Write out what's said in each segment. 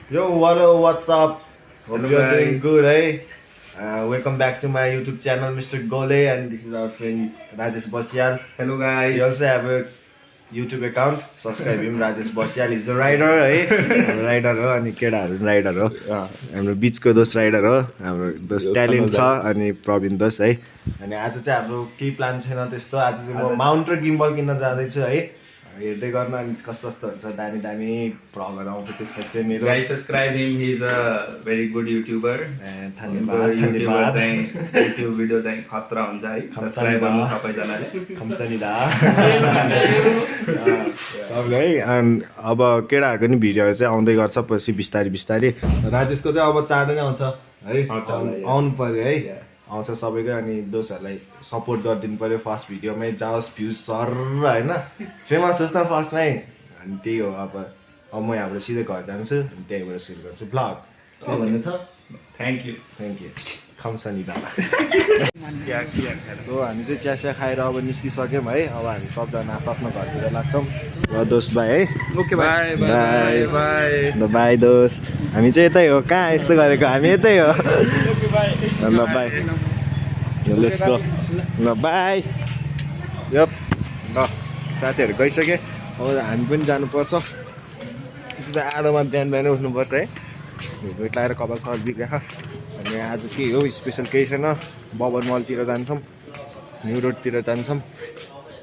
Yo, hello, what's up? Hope Hello, you're doing guys. good, eh? Welcome back to my YouTube channel, Mr. Gole, and this is our friend Rajesh Basial. Hello guys. We also have a YouTube account. Subscribe him. Rajesh Basial is the rider, है हाम्रो rider हो अनि केटाहरू rider हो हाम्रो बिचको दोस्त rider हो हाम्रो दोस्त ट्यालेन्ट छ अनि प्रवीण दोस्त है अनि आज चाहिँ हाम्रो केही प्लान छैन त्यस्तो आज चाहिँ म माउन्ट र गिम्बल किन्न जाँदैछु है हेर्दै गर्न अनि कस्तो कस्तो हुन्छ दामी दामी भ्लगहरू आउँछ त्यसपछि चाहिँ मेरो Guys, subscribe him. He's a very good YouTuber. धन्यवाद YouTuber धन्यवाद चाहिँ YouTube भिडियो चाहिँ खतरा हुन्छ है. Subscribe गर्नु सबैजनाले. खम्सनी दा सबले है अनि अब केटाहरूको नि भिडियोहरू चाहिँ आउँदै गर्छ पछि बिस्तारै बिस्तारै राजेशको चाहिँ अब चाँडै नै आउँछ है आउनु पर्यो है आउँछ सबैको अनि दोस्तहरूलाई सपोर्ट गरिदिनु पर्यो फर्स्ट भिडियोमै जाओस् भ्युज सर होइन फेमस होस् न फर्स्टमै अनि त्यही हो अब म यहाँबाट सिधै घर जान्छु अनि त्यहीँबाट सुरु गर्छु भ्लग के भन्नु छ Thank you. थ्याङ्क यू खम्सनी दादा सो हामी चाहिँ चिया खाएर अब निस्किसक्यौँ है अब हामी सबजना आफ्नो घरतिर लाग्छौँ र दोस्त भाइ है Okay, bye. Bye. Bye. ल बाई दोस्त हामी चाहिँ यतै हो कहाँ यस्तो गरेको हामी यतै हो ल बाई ल लेट्स गो ल बाई यप ल साथीहरू गइसके अब हामी पनि जानुपर्छ आडोमा बिहान बिहानै उठ्नुपर्छ है भेट लगाएर कपाल सर बिग्रेको अनि आज के हो स्पेसल केही छैन बबर मलतिर जान्छौँ न्यु रोडतिर जान्छौँ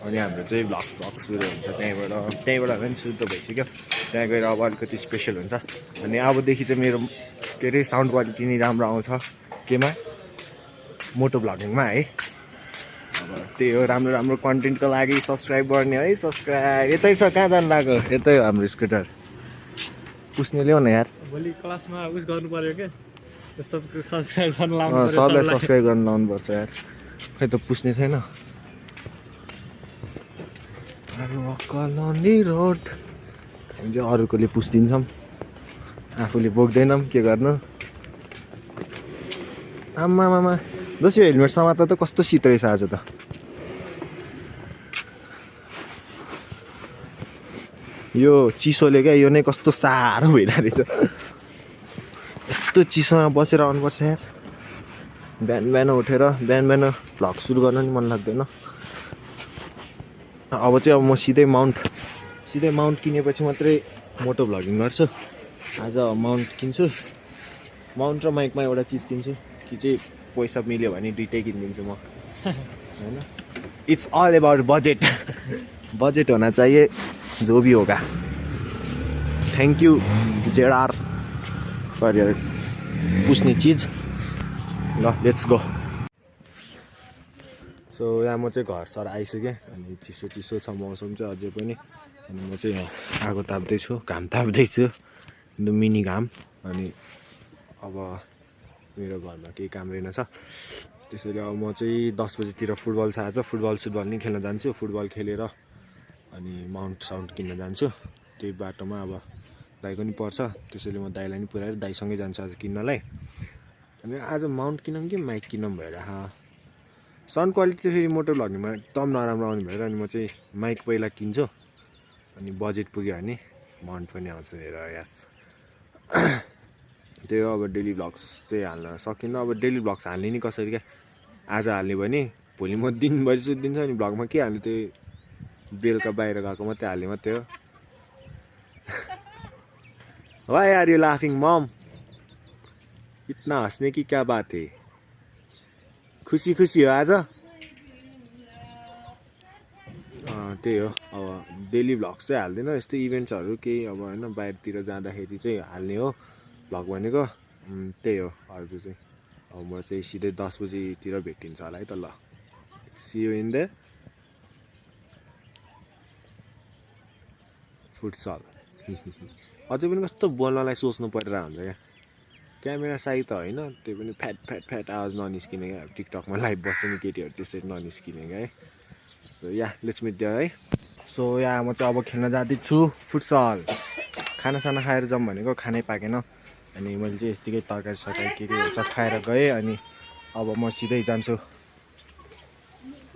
अनि हाम्रो चाहिँ भ्लग सक सुरु हुन्छ त्यहीँबाट पनि सुरु त भइसक्यो त्यहाँ गएर अब अलिकति स्पेसल हुन्छ अनि अबदेखि चाहिँ मेरो के अरे साउन्ड क्वालिटी नै राम्रो आउँछ केमा मोटो भ्लगिङमा है अब त्यही हो राम्रो राम्रो कन्टेन्टको लागि सब्सक्राइब गर्ने है सब्सक्राइब यतै छ कहाँ जानु लाग्यो यतै हो हाम्रो स्कुटर पुस्ने ल्याउ न यार भोलि क्लासमा उस गर्नु पर्यो के सब्सक्राइब गर्न लाउनु पर्यो सबलाई सब्सक्राइब गर्न लाउनुपर्छ यार खै त पुस्ने छैन कलोनी रोड हामी चाहिँ अरूकोले पुस्दिन्छौँ आफूले बोक्दैनौँ के गर्नु आमामामा जस यो हेलमेट समाचार त कस्तो शीत रहेछ आज त यो चिसोले क्या यो नै कस्तो साह्रो भइरहेको रहेछ यस्तो चिसोमा बसेर आउनुपर्छ यार बिहान बिहान उठेर बिहान बिहान भ्लग सुरु गर्न नि मन लाग्दैन अब चाहिँ अब म सिधै माउन्ट किनेपछि मात्रै मोटो भ्लगिङ गर्छु आज माउन्ट किन्छु माउन्ट र माइकमा एउटा चिज किन्छु कि चाहिँ पैसा मिल्यो भने दुइटै किनिदिन्छु म होइन it's all about budget budget होना चाहिए जो भी होगा थैंक यू जेडआर फर यर पुस्ने चिज ल लेट्स गो सो यहाँ म चाहिँ घर सर आइसकेँ अनि चिसो चिसो छ मौसम चाहिँ अझै पनि अनि म चाहिँ यहाँ आगो ताप्दैछु घाम ताप्दैछु मिनी घाम अनि अब मेरो घरमा केही काम रहेनछ त्यसैले अब म चाहिँ 10 बजीतिर फुटबल छ आज फुटबल नि खेल्न जान्छु फुटबल खेलेर अनि माउन्ट साउन्ड किन्न जान्छु त्यही बाटोमा अब दाइको नि पर्छ त्यसैले म दाइलाई नि पुऱ्याएर दाइसँगै जान्छु आज किन्नलाई अनि आज माउन्ट किनौँ कि माइक किनौँ भएर साउन्ड क्वालिटी चाहिँ फेरि मोटो भ्लगिङमा एकदम नराम्रो आउने भएर अनि म चाहिँ माइक पहिला किन्छु अनि बजेट पुग्यो भने माउन्ट पनि आउँछ हेर यास त्यही हो अब डेली भ्लग्स चाहिँ हाल्न सकिनँ अब डेली भ्लग्स हाल्ने नि कसरी क्या आज हाल्ने भने भोलि म दिनभरि सुत्दिन्छ अनि भ्लगमा के हाल्नु त्यो बेलुका बाहिर गएको मात्रै हाल्ने मात्रै हो वाई आर यू लाफिङ मम इतना हँसने की क्या बात है खुसी खुसी हो आज त्यही हो अब डेली भ्लग्स चाहिँ हाल्दैन यस्तो इभेन्ट्सहरू केही अब होइन बाहिरतिर जाँदाखेरि चाहिँ हाल्ने हो भ्लग भनेको त्यही हो अर्को चाहिँ अब म चाहिँ सिधै 10 बजीतिर भेटिन्छ होला है त ल see you in the futsal अझै पनि कस्तो बोल्नलाई सोच्नु परेर हुन्छ क्या क्यामेरा साई त होइन त्यो पनि फ्याट आवाज ननिस्किने क्या टिकटकमा लाइभ बस्छ नि केटीहरू त्यसरी ननिस्किने क्या है so yeah let's meet there है सो या म चाहिँ अब खेल्न जाँदैछु फुटसल खानासाना खाएर जाऊँ भनेको खानै पाकेन अनि मैले चाहिँ यतिकै तरकारी सरकारी के हुन्छ खाएर गएँ अनि अब म सिधै जान्छु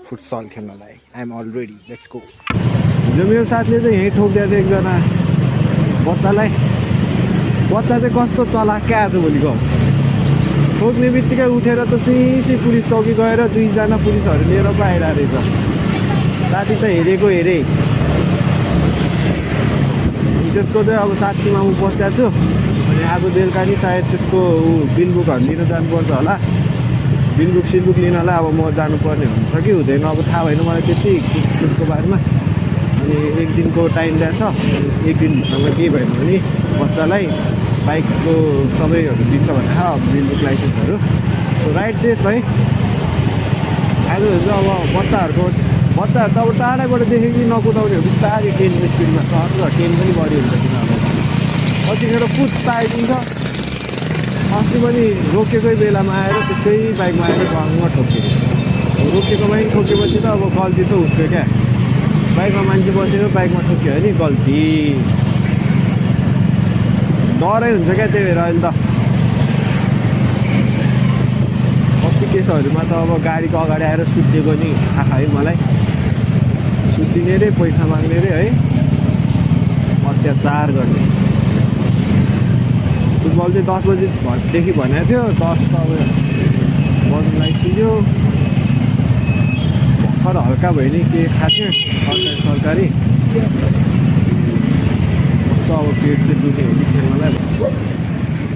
फुटसल खेल्नलाई I am already let's go हिजो मेरो साथीले चाहिँ यहीँ ठोकिदिएको थियो एकजना बच्चालाई बच्चा चाहिँ कस्तो चलाकै आज भोलिको ठोक्ने बित्तिकै उठेर त सिसी पुलिस चौकी गएर 2 जना पुलिसहरू लिएर पो आइरहेको रहेछ साथी त हेरेको हेरेँ त्यसको चाहिँ अब साक्षीमा म बसिरहेको छु अनि आज बेलुका नि सायद त्यसको बिलबुकहरू लिन जानुपर्छ होला बिलबुक सिलबुक लिनलाई अब म जानुपर्ने हुन्छ कि हुँदैन अब थाहा भएन मलाई त्यति त्यसको बारेमा अनि 1 दिनको टाइम दिएको छ 1 दिनभित्रमा केही भएन भने बच्चालाई बाइकको सबैहरू दिन्छ भने अब बिलबुक लाइसेन्सहरू राइड सेफ है आजहरू चाहिँ अब बच्चाहरू त अब टाढाबाट देखेको नकुदाउनेहरू बिस्तारै 10 स्पिडमा सर्छ 10 पनि बढी हुन्छ किनभने कतिखेर पुत्ता आइदिन्छ अस्ति पनि रोकेकै बेलामा आएर त्यसकै बाइकमा आएर गाउँमा ठोक्यो रोकेकोमै ठोकेपछि त अब गल्ती त उसको क्या बाइकमा मान्छे बसेर बाइकमा ठोक्यो भने गल्ती डरै हुन्छ क्या त्यही भएर अहिले त कति केसहरूमा त अब गाडीको अगाडि आएर सुत्दिएको नि थाहा है मलाई सुत्दिने रे पैसा माग्ने रे है अत्याचार गर्ने फुटबल चाहिँ 10 बजीदेखि भनेको थियो 10 त अब बज्नु लागिसक्यो भर्खर हल्का भयो नि के खाएको सरकारी कस्तो अब पेट चाहिँ दुख्ने हो कि खेल्नलाई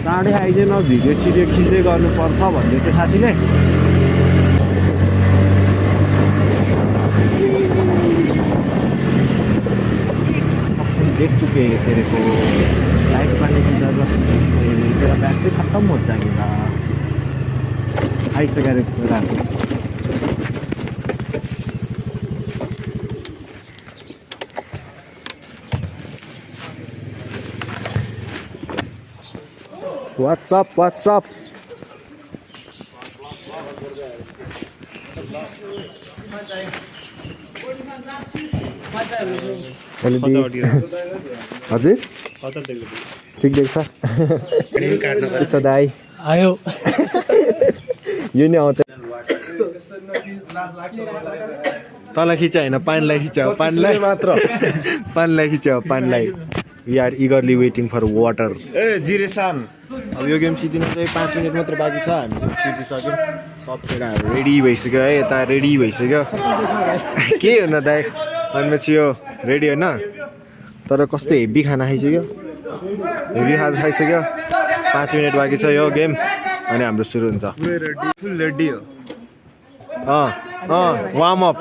चाँडै आइज न भिडियो सिडियो खिच्दै गर्नुपर्छ भन्दै थियो साथीले देख चुके तेरे को लाइट पाने की जरूरत नहीं तेरा बैटरी खत्म हो जाएगा ऐसे करे What's up? हजुर ठिक देख्छ दाइ आयो यो नि आउँछ तँलाई खिच्यो होइन पानीलाई खिच्यो पानीलाई मात्र पानीलाई खिच्यो पानीलाई we are eagerly waiting for water ए जिरेसान अब यो गेम सिद्धिनु चाहिँ 5 मिनट मात्र बाँकी छ हामी सिद्धिसक्यौँ सब केटाहरू रेडी भइसक्यो है यता रेडी भइसक्यो के हो न दाइ भनेपछि यो रेडी होइन तर कस्तो हेभी खाना खाइसक्यो हेभी खाना खाइसक्यो 5 मिनट बाँकी छ यो गेम अनि हाम्रो सुरु हुन्छ फुल रेडी हो warm up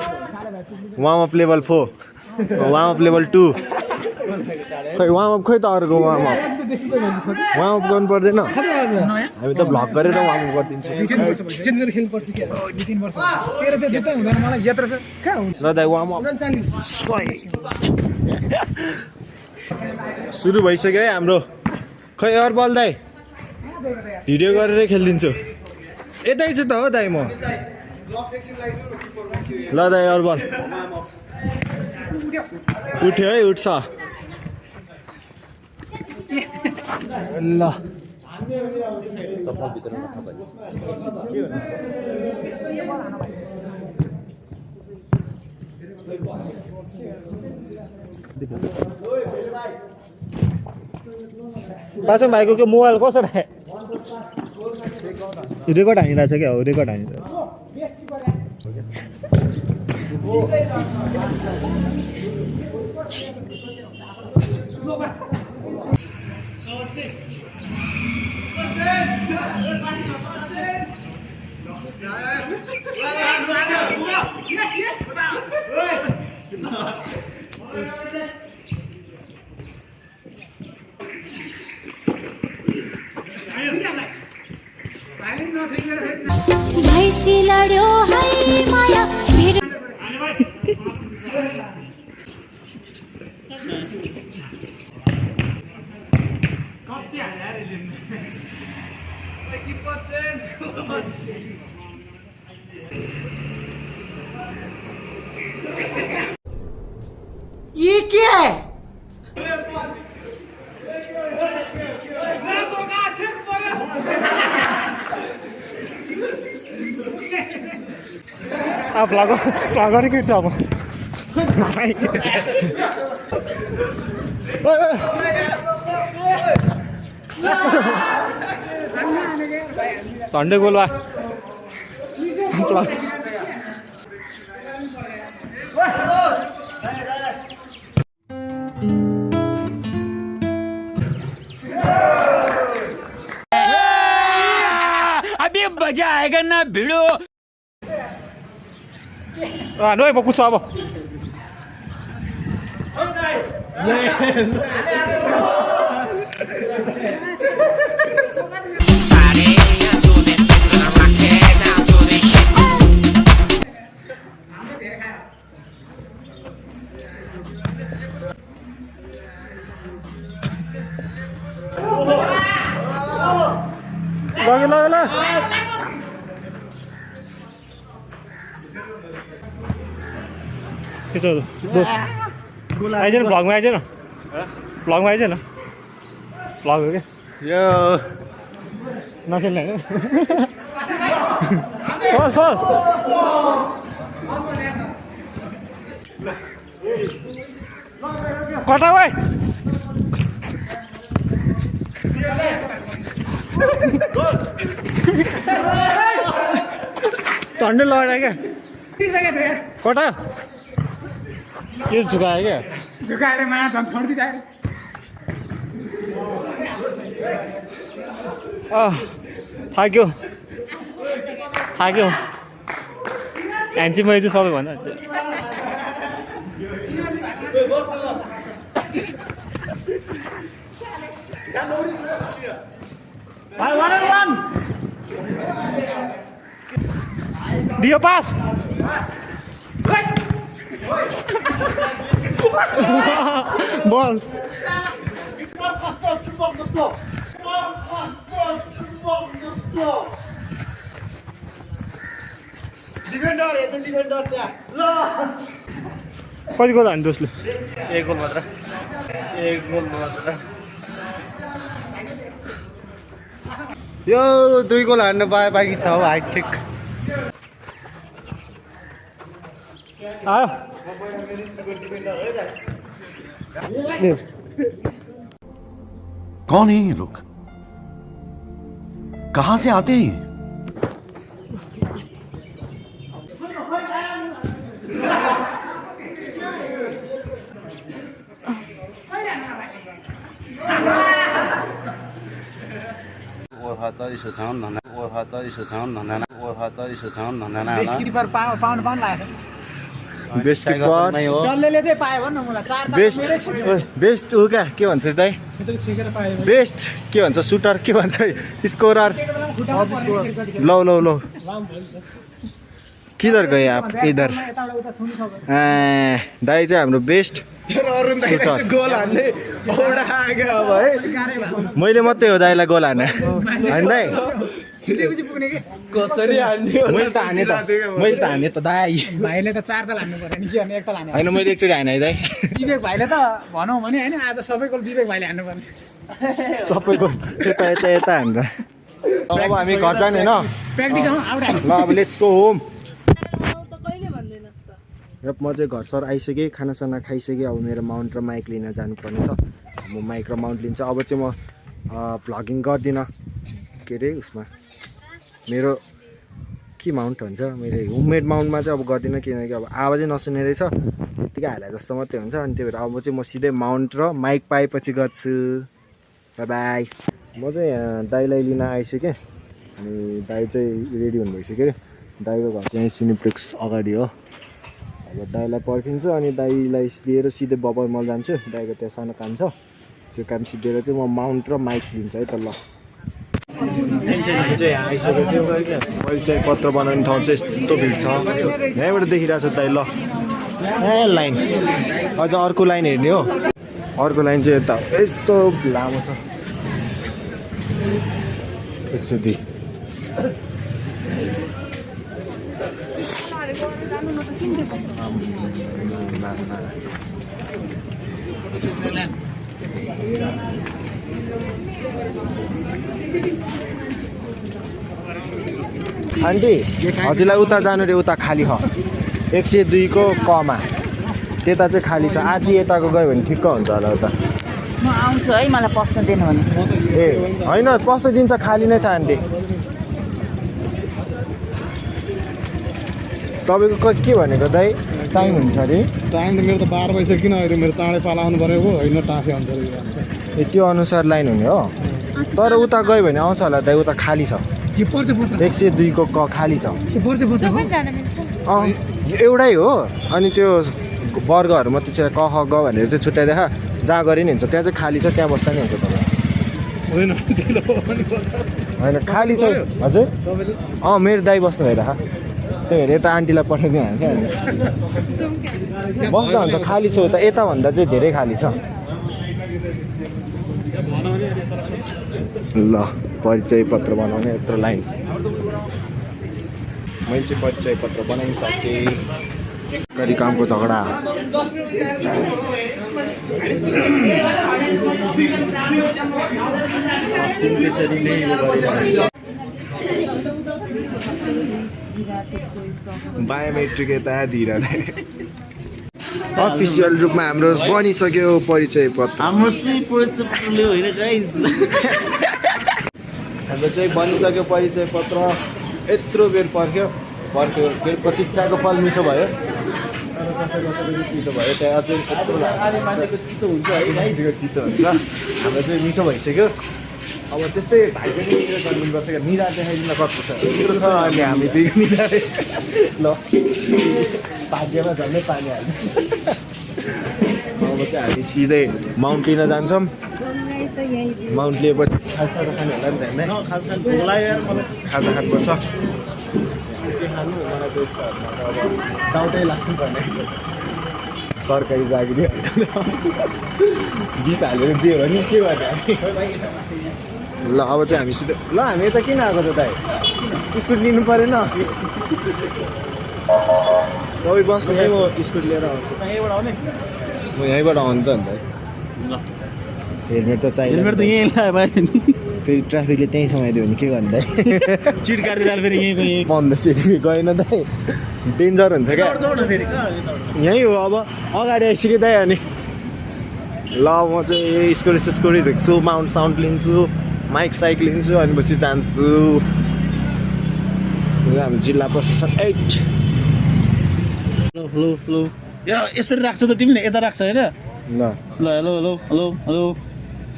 level 4 warm up level 2 खै वार्म अप खै त अर्को वार्म अप गर्नु पर्दैन हामी त भ्लग गरेर वार्म अप गरिदिन्छौँ ल दाइ वार्म अप सुरु भइसक्यो है हाम्रो खै अर बल दाइ भिडियो गरेरै खेलिदिन्छु यतै छु त हो दाइ म ल दाइ अर बल उठ्यो है उठ्छ ल पाछो भाइको के मोबाइल कसो भाइ रेकर्ड हानिरहेछ क्या हो रेकर्ड हानिरहेछ भैँसी लड्यो है माया ये क्या है? फ्लागर के छ अब झन्डै गोल वा अभी मजा आएगा ना भिड़ो नोइ म कुद्छु अब ल के छ दोस्त आइज न भ्लगमा आइज न भ्लगमा आइज न भ्लग हो क्या यो नखेल्ने होइन फल फल कटा भाइ झन्डै लगाएर क्या कटा यो झुकायो क्या झुकाएर माया झन् छोडिदिएर थाक्यो ह्यान्ड चाहिँ मैले चाहिँ सबैभन्दा दियो पास बल कति गोल हान्यो दोस्ले एक गोल मात्र यो 2 गोल हान्नु पाए बाँकी छ हौ हाइट ठिक आयो कौन है ये लोग कहां से आते हैं बेस्ट किपर डल्लेले चाहिँ पायो भन्न मलाई चार त बेस्ट मेरै छ बेस्ट हो क्या के भन्छ दाइ छिकेर पायो बेस्ट के भन्छ सुटर के भन्छ स्कोरर लौ किधर गए आप इधर यताबाट उता छुनु सक्छ दाइ चाहिँ हाम्रो बेस्ट सुटर मैले मात्रै हो दाइलाई गोल हाने होइन दाइ सिधैपछि पुग्ने के मैले त हाने त दाइ भाइले त चार ताल हान्नु पर्यो नि के गर्ने एक ताल हान्यो होइन मैले एकचोटि हाने है दाइ विवेक भाइले त भनौँ भने होइन आज सबैको विवेक भाइले हान्नु पर्ने सबैको यता हानेर अब हामी घर जाने होइन प्र्याक्टिस हौ आउट ल अब लेट्स गो होम र म चाहिँ घर सर आइसकेँ खानासाना खाइसकेँ अब मेरो माउन्ट र माइक लिन जानुपर्ने छ म माइक र माउन्ट लिन्छ अब चाहिँ म भ्लगिङ गर्दिनँ के अरे उसमा मेरो के माउन्ट भन्छ मेरो होममेड माउन्टमा चाहिँ अब गर्दिनँ किनकि अब आवाजै नसुने रहेछ यत्तिकै हाले जस्तो मात्रै हुन्छ अनि त्यही भएर अब चाहिँ म सिधै माउन्ट र माइक पाएपछि गर्छु बाई बाई म चाहिँ यहाँ दाइलाई लिन आइसकेँ अनि दाइ चाहिँ रेडी हुनु भइसक्यो अरे दाइको घर चाहिँ सिनिप्लेक्स अगाडि हो अब दाइलाई पर्खिन्छ अनि दाइलाई लिएर सिधै बबर मल जान्छु दाइको त्यहाँ सानो काम छ त्यो काम सिधेर चाहिँ म माउन्ट र माइक लिन्छु है त ल चाहिँ यहाँ आइसकेको थियो मैले चाहिँ पत्र बनाउने ठाउँ चाहिँ यस्तो भिड छ यहीँबाट देखिरहेको छ दाइ ल ए लाइन अझ अर्को लाइन हेर्ने हो अर्को लाइन चाहिँ यता यस्तो लामो छ 102 आन्टी हजुरलाई उता जानु रे उता खाली छ 102 को कमा त्यता चाहिँ खाली छ आधी यताको गयो भने ठिक्क हुन्छ होला उता म आउँछु है मलाई पस्न दिनु भने ए होइन पस्न दिन्छ खाली नै छ आन्टी तपाईँको के भनेको दाइ टाइम हुन्छ अरे टाइम त मेरो त 12 बजी किन अहिले मेरो चाँडै पाला आउनु पऱ्यो होइन टाँसे आउँछ ए त्यो अनुसार लाइन हुने हो तर उता गयो भने आउँछ होला दाइ उता खाली छ के पर्छ पत्र 102 को क खाली छ के पर्छ पत्र एउटै हो अनि त्यो वर्गहरू मात्रै चाहिँ क ख ग भनेर चाहिँ छुट्याइदेखा जहाँ गरे नि हुन्छ त्यहाँ चाहिँ खाली छ त्यहाँ बस्दा नि हुन्छ तपाईँ हुँदैन होइन खाली छ हजुर मेरो दाइ बस्नु भइरह त्यही भएर यता आन्टीलाई पठाइदिनु क्या बस्दा हुन्छ खाली छ उता यताभन्दा चाहिँ धेरै खाली छ ल परिचय पत्र बनाउने यत्रो लाइन मैले चाहिँ परिचय पत्र बनाइसकेँ गरी कामको झगडा बायोमेट्रिक यता धीर अफिसियल रूपमा हाम्रो बनिसक्यो परिचय पत्र हाम्रो चाहिँ परिचय पत्रले होइन गाइस हाम्रो चाहिँ बनिसक्यो परिचय पत्र यत्रो बेर पर्ख्यो फेरि प्रतीक्षाको फल मिठो भयो मिठो भयो त्यहाँ अझै यत्रो मान्छेको चितो हुन्छ है चितो हुन्छ हाम्रो चाहिँ मिठो भइसक्यो अब त्यस्तै भाइ पनि मिठो गरिदिनुपर्छ क्या मिरा देखाइदिन कस्तो छ मिठो छ अहिले हामी दुई मिरा ल भाग्यमा झन्डै पानी हाल्छ अब चाहिँ हामी सिधै माउन्ट लिन जान्छौँ माउन्ट लिएपछि खाजा खाने होला नि त खाजा खानुपर्छ डाउटै लाग्छ भने सरकारी जागिरी 20 हालेर दियो भने के गर्ने ल अब चाहिँ हामी सिधै ल हामी यता किन आएको त दाइ स्कुटी लिनु परेन तपाईँ बस्नु है म स्कुटी लिएर आउँछु म यहीँबाट आउनु त अन्त हेलमेट त चाहियो हेलमेट त यहीँ लगायो भाइ फेरि ट्राफिकले त्यहीँ समाइदियो भने के गर्ने दाइ चिट काटिदिएर फेरि यहीँ 15 सिटी गएन दाइ डेन्जर हुन्छ क्या यहीँ हो अब अगाडि आइसक्यो दाइ अनि ल म चाहिँ यही स्कुटी झिक्छु माउन्ट साउन्ट लिन्छु माइक साइक लिन्छु अनि पछि जान्छु हाम्रो जिल्ला प्रशासन 8 हेलो यसरी राख्छ त तिमीले यता राख्छ होइन ल ल hello hello hello hello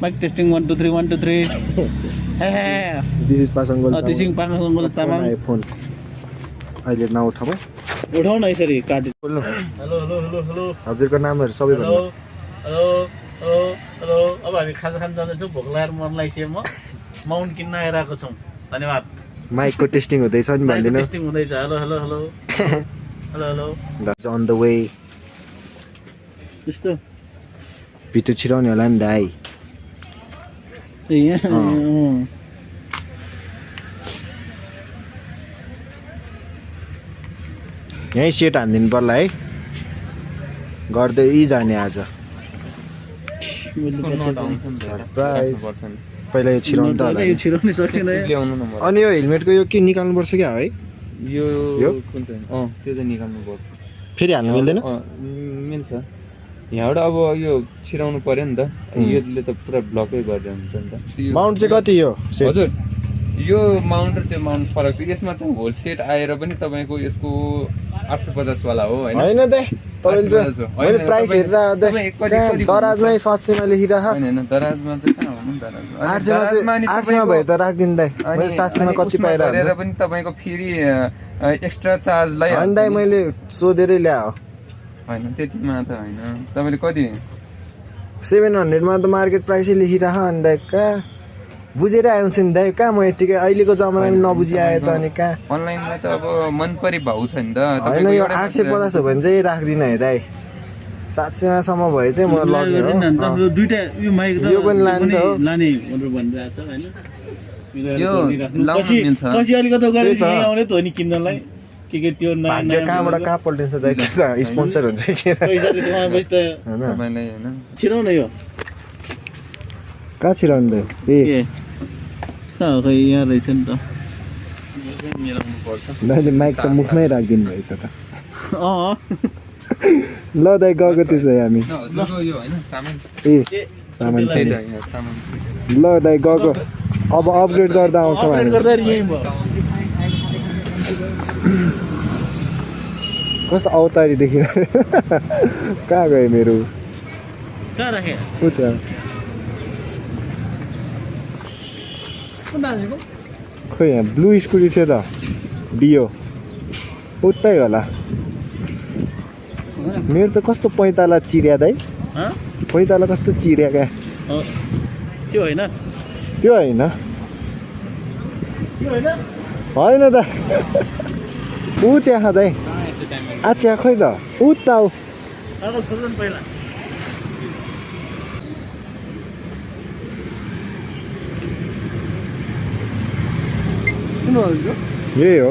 mike testing 1 2 3 1 2 3 this is पासङ्गोल तामाङ फोन अहिले नउठाऊ उठाउ न यसरी काटि बोल्नु हेलो हेलो हेलो हेलो हजुरको नामहरू सबै हेलो भन्नु हेलो हेलो हेलो अब हामी खाजा खान जाँदैछौँ भोक लागेर मन लागिसक्यो म माउन्ट किन्न आइरहेको छौँ धन्यवाद माइकको टेस्टिङ हुँदैछ नि भन्दिनु टेस्टिङ हुँदैछ hello hello hello hello hello that's on the way त्यस्तो भित्र छिराउने होला नि दाइ यहीँ सेट हानिदिनु पर्ला है गर्दै जाने आज सरप्राइज पहिला यो छिराउनु त होला नि। छिराउनै सकेन अनि यो हेलमेटको यो के निकाल्नुपर्छ क्या है यो कुन चाहिँ त्यो चाहिँ निकाल्नु पर्छ फेरि हाल्नु मिल्दैन मिल्छ यहाँबाट अब यो छिराउनु पर्यो नि त यसले त पुरा ब्लकै गरेर हुन्छ नि त माउन्ट चाहिँ कति यो हजुर यो माउन्ट र त्यो माउन्ट फरक छ यसमा त होल सेट आएर पनि तपाईँको यसको 850 वाला हो होइन होइन दाइ तपाईँले प्राइस हेरेर दराजमै 700 मा लेखिरहेको होइन दराजमा चाहिँ कहाँ भन्नु दराजमा 800 मा भयो त राखिदिनु दाइ मैले 700 मा कति पाइरहेको पनि तपाईँको फेरि एक्स्ट्रा चार्ज लाई होइन दाइ मैले सोधेरै ल्यायो होइन त्यतिमा त होइन तपाईँले कति 700 मा त मार्केट प्राइसै लेखिरह अनि दाइ कहाँ बुझेर आउँछ नि दाइ कहाँ म यतिकै अहिलेको जमानामा नबुझी आयो त अनि कहाँ अनलाइनमा त अब मन परी भाउ छ नि त होइन यो 850 हो भने चाहिँ राख्दिनँ है दाइ 700 मा सम्म भयो चाहिँ म लग्ने हो दुईटा यो माइक यो पनि लाने त हो लाने भनेर भनिरहेको छ हैन यो लाउनु मिल्छ पछि अलिकति गरे आउने त हो नि किन्नलाई के त्यो भाग्य कहाँबाट कहाँ पल्टिन्छ दाइ स्पोन्सर हुन्छ के तपाईँलाई होइन छिराउ न यो कहाँ छिराउनु दाइ ए खै यहाँ रहेछ नि त मिलाउनु पर्छ दाइले माइक त मुखमै राखिदिनु भएछ त ल दाइ गएको त्यसो हामी यो होइन सामान ए सामान छैन यहाँ सामान ल दाइ गएको अब अपग्रेड गर्दा आउँछौँ अपग्रेड हामी गर्दा यहीँ भयो कस्तो अवतारी देखिन कहाँ गयो मेरो कहाँ राखेँ उ त्यहाँ खोइ यहाँ ब्लू स्कुटी थियो त डियो उतै होला मेरो त कस्तो पैताला चिर्या दाइ पैताला कस्तो चिर्या क्या त्यो होइन त्यो होइन त्यो होइन होइन त ऊ त्यहाँ दाइ आच्छा खै त ऊ त ऊ कागज खोज्नु नि पहिला यही हो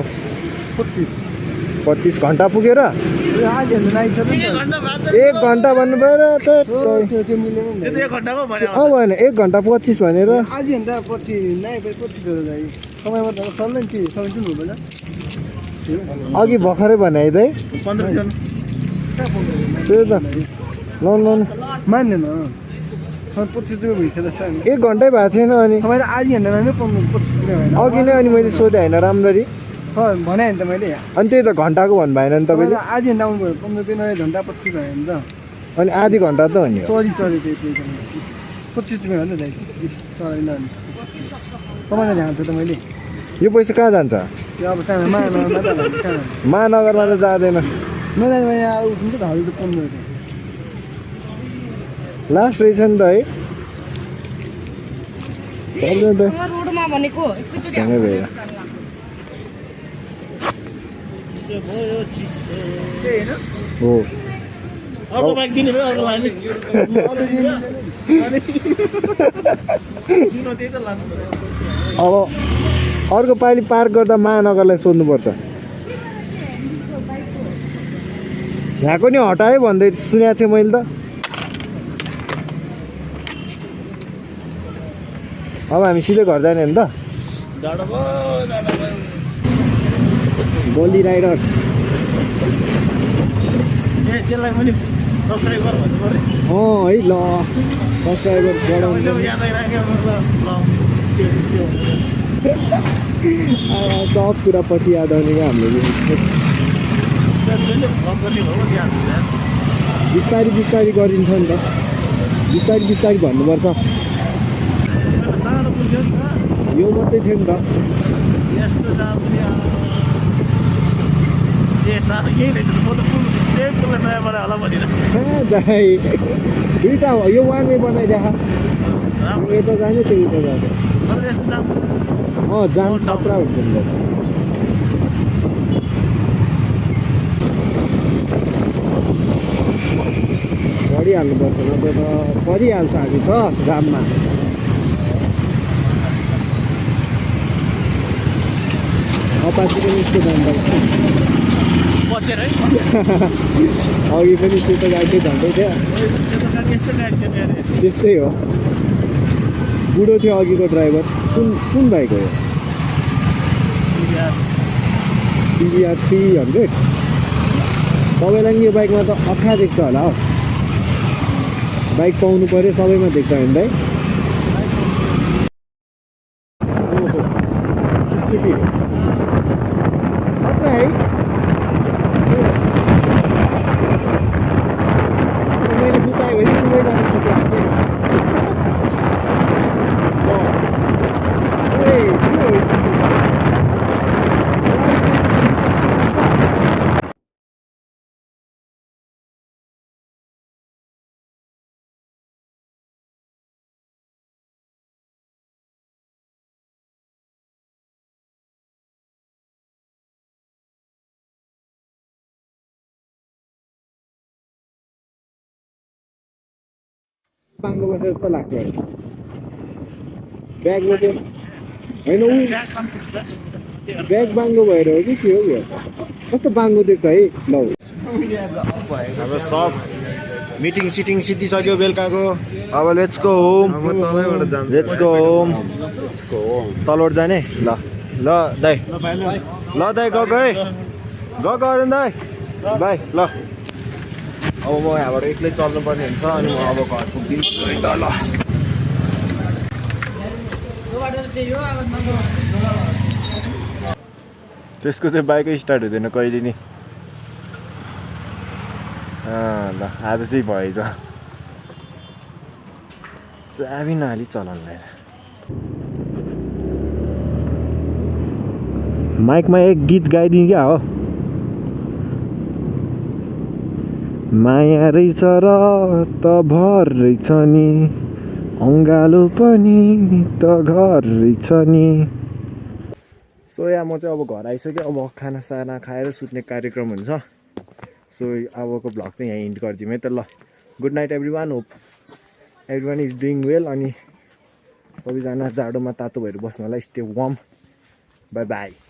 25 घन्टा पुगेर 1 घन्टा भन्नुभयो र त त्यो त 1 घन्टाको भन्यो भएन 1 घन्टा 25 भनेर आधी घन्टा पछि नै 25 हो दाइ समयमा त चल्दैन कि समय जुन हुँदैन अघि भर्खरै भने है दाइ 15 जन त्यो त ल मान्दैन 25 रुपियाँ भइन्छ त सर 1 घन्टै भएको छैन अनि तपाईँले आधी घन्टामा नै 25 रुपियाँ होइन अघि नै अनि मैले सोधेँ होइन राम्ररी भने नि त मैले अनि त्यही त घन्टाको भन्नु भएन नि तपाईँले आधी घन्टा आउनु भयो 15 रुपियाँ 1 घन्टा 25 भयो नि त अनि आधी घन्टा त हो नि सरी त्यही 25 रुपियाँ हो नि त दाइ चलेन अनि तपाईँलाई ध्यान थियो त मैले यो पैसा कहाँ जान्छ त्यो अब कहाँ माता महानगरमा त जाँदैन नजाने यहाँ उठ्नु त हाल्नु त 15 रुपियाँ लास्ट रहेछ नि त है पर्दैन त रोडमा भनेको सँगै भएर हो अर्को बाइक दिने भयो अर्को लाने त्यही त लानु पर्यो अब अर्को पालि पार्क गर्दा महानगरलाई सोध्नुपर्छ यहाँको नि हटायो भन्दै सुनेको थिएँ मैले त अब हामी सिधै घर जाने नि त जाडो भयो गोली राइडर्स ए त्यसलाई पनि सब्सक्राइब गर भन्नु पर्यो है ल सब्सक्राइबर बढाउनु यादै राख्यो सब कुरा पछि याद आउने क्या हामीले बिस्तारी गरिन्छ नि त बिस्तारी भन्नुपर्छ यो मात्रै थियो नि त यस्तो जाने ए सानो यही रहेछ म त पुल त्यही पुललाई नयाँ बनायो होला भनेर दाइ दुईवटा हो यो वान वे बनाइदिए यता जाने त्यो उता जाने यस्तो जाम जाम खतरा हुन्छ नि त परिहाल्नुपर्छ नत्र त परिहाल्छ हामी त जाममा अपासी पनि यस्तो जान्छ बचेर है अघि पनि सेतो गाडी झन्डै थियो यस्तो गाडी त्यस्तै हो बुढो थियो अघिको ड्राइभर कुन बाइक हो यो CBR 300 तपाईँलाई नि यो बाइकमा त अखा देख्छ होला हो बाइक पाउनु पऱ्यो सबैमा देख्छ होइन दाइ खतरा है मैले सुतायो भने कुनै जानु सुताएको बाङ्गो बसेर जस्तो लाग्छ ब्याग बोक्यो होइन ऊ ब्याग बाङ्गो भएर हो कि के हो यो कस्तो बाङ्गो देख्छ है ल हाम्रो सब मिटिङ सिटिङ सिद्धिसक्यो बेलुकाको अब let's go home let's go home तलबाट जाने ल दाइ दाइ गएको है गएको अरे दाइ बाई ल अब म यहाँबाट एक्लै चल्नुपर्ने हुन्छ अनि म अब घर पुग्दिन्छु है त ल त्यसको चाहिँ बाइकै स्टार्ट हुँदैन कहिले नि ल आज चाहिँ भएछ चाबी नहाली चलाउनु माइकमा एक गीत गाइदिउँ क्या हो माया रहेछ र त भर रहेछ नि अङ्गालो पनि त घर रहेछ नि सो या म चाहिँ अब घर आइसक्यो अब खानासाना खाएर सुत्ने कार्यक्रम हुन्छ सो अबको भ्लग चाहिँ यहाँ इन्ड गरिदिउँ है त ल good night every one hope every one is doing well अनि सबैजना जाडोमा तातो भएर बस्नु होला स्टे वार्म बाई बाई